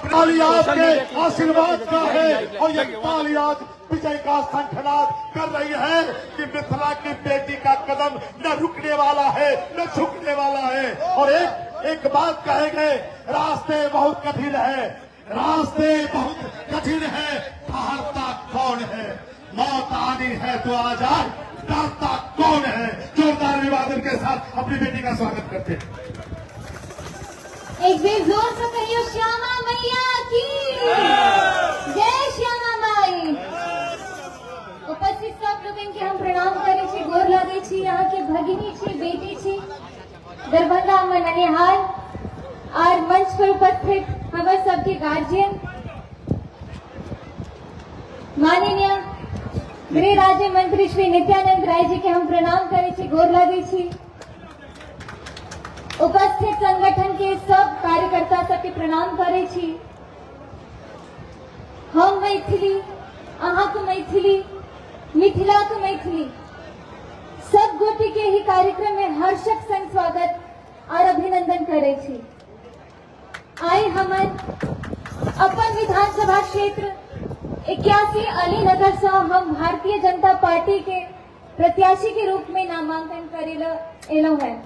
ताली आपके आशीर्वाद का है और ये ताली आज विजय का शंखनाद कर रही है कि मिथिला की बेटी का कदम न रुकने वाला है न झुकने वाला है। और एक एक बात कहेंगे, रास्ते बहुत कठिन है, रास्ते बहुत कठिन है, ठहरता कौन है? मौत आनी है तो आ जाए, डरता कौन है? जोरदार अभिवादन के साथ अपनी बेटी का स्वागत करते हैं। एक बेर जोर से कहियो, श्यामा मैया की जय! श्यामा माई! उपस्थित सब लोगन के हम प्रणाम करै छी, गोर लागै छी। यहाँ के भगिनी छी, बेटी छी, दरभंगा में ननिहाल और मंच पर उपस्थित हमर सबके गार्जियन माननीय गृह राज्य मंत्री श्री नित्यानंद राय जी के हम प्रणाम करै छी, गोर लागै छी। उपस्थित संगठन के सब कार्यकर्ता सबके प्रणाम करै छी। हम मैथिली, अहाँके मैथिली, मिथिलाके मैथिली, सब गोटे के ही कार्यक्रम में हर्षक संग स्वागत और अभिनंदन करै छी। आइ हमर अपन विधानसभा क्षेत्र 81 अलीनगर से हम भारतीय जनता पार्टी के प्रत्याशी के रूप में नामांकन करे एलहुं हैं।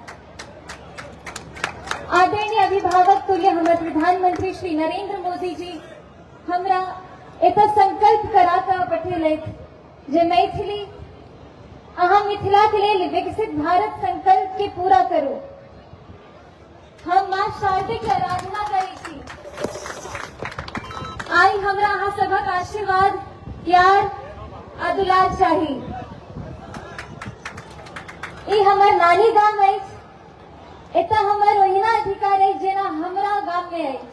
आदरणीय अभिभावक तुल्य हमर प्रधानमंत्री श्री नरेंद्र मोदी जी हमरा एतऽ संकल्प करा कऽ पठेलथि जे मैथिली, अहाँ मिथिलाके लेल विकसित भारत संकल्प के पूरा करू। हम माँ शारदे के आराधना करै छी। आइ हमरा अहाँ सभक आशीर्वाद, प्यार आ दुलार चाही। ई हमर नानी गाम अछि। एतऽ हमर ओहिना अधिकार अछि जेना हमरा गाम में अछि।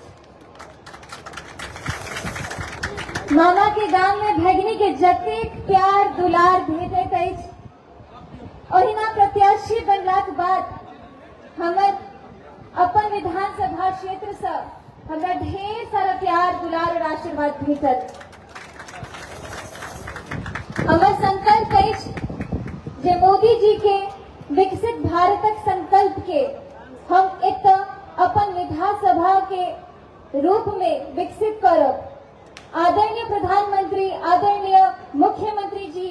मामा के गाम में भगिनी के जतेक प्यार दुलार भेटैत अछि, ओहिना प्रत्याशी बनलाक बाद हमर अपन विधानसभा क्षेत्र से हमरा ढेर सारा प्यार, दुलार और आशीर्वाद भेटत। हमर संकल्प अछि जे मोदी जी के विकसित भारतक संकल्प के हम एतऽ अपन विधानसभा के रूप में विकसित करब। आदरणीय प्रधानमंत्री, आदरणीय मुख्यमंत्री जी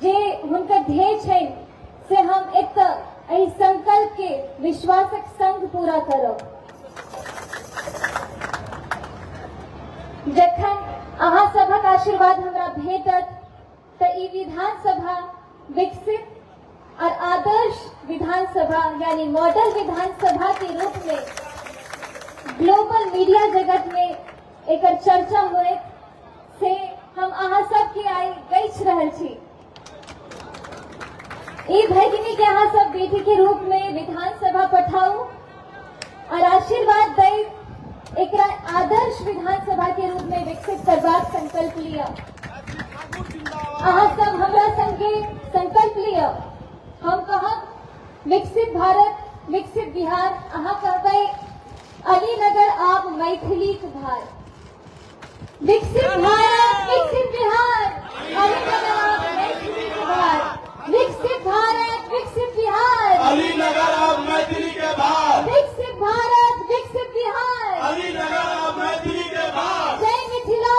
जे हुनकर ध्येय छनि, से हम एतऽ एहि संकल्प के विश्वासक संग पूरा करब। जखन अहाँ सभक आशीर्वाद हमरा भेटत तऽ ई विधानसभा विकसित और आदर्श विधानसभा यानी मॉडल विधानसभा के रूप में ग्लोबल मीडिया जगत में एकर चर्चा होयत, से हम अहाँ सबके आइ गछि रहल छी। ई भगिनी के अहाँ सब बेटी के रूप में विधानसभा पठाऊ और आशीर्वाद दैत एकरा आदर्श विधानसभा के रूप में विकसित करबाक संकल्प लिअ। अहाँ सब हमरा संगे संकल्प लिअ। हम कहब विकसित भारत, विकसित बिहार, अहाँ कहबै अलीनगर आब मैथिलीक भार। विकसित भारत, विकसित बिहार, अलीनगर आब मैथिलीक भार। विकसित भारत, विकसित बिहार, अलीनगर अब मैथिली के भार। विकसित भारत, विकसित बिहार, अलीनगर अब मैथिली के भार। जय मिथिला!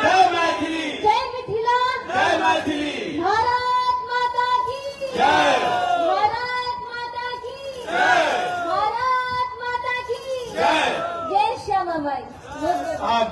जय मैथिली! जय मिथिला! जय मैथिली! भारत माता की जय! भारत माता की जय! भारत माता की जय! जय श्यामा माई! आज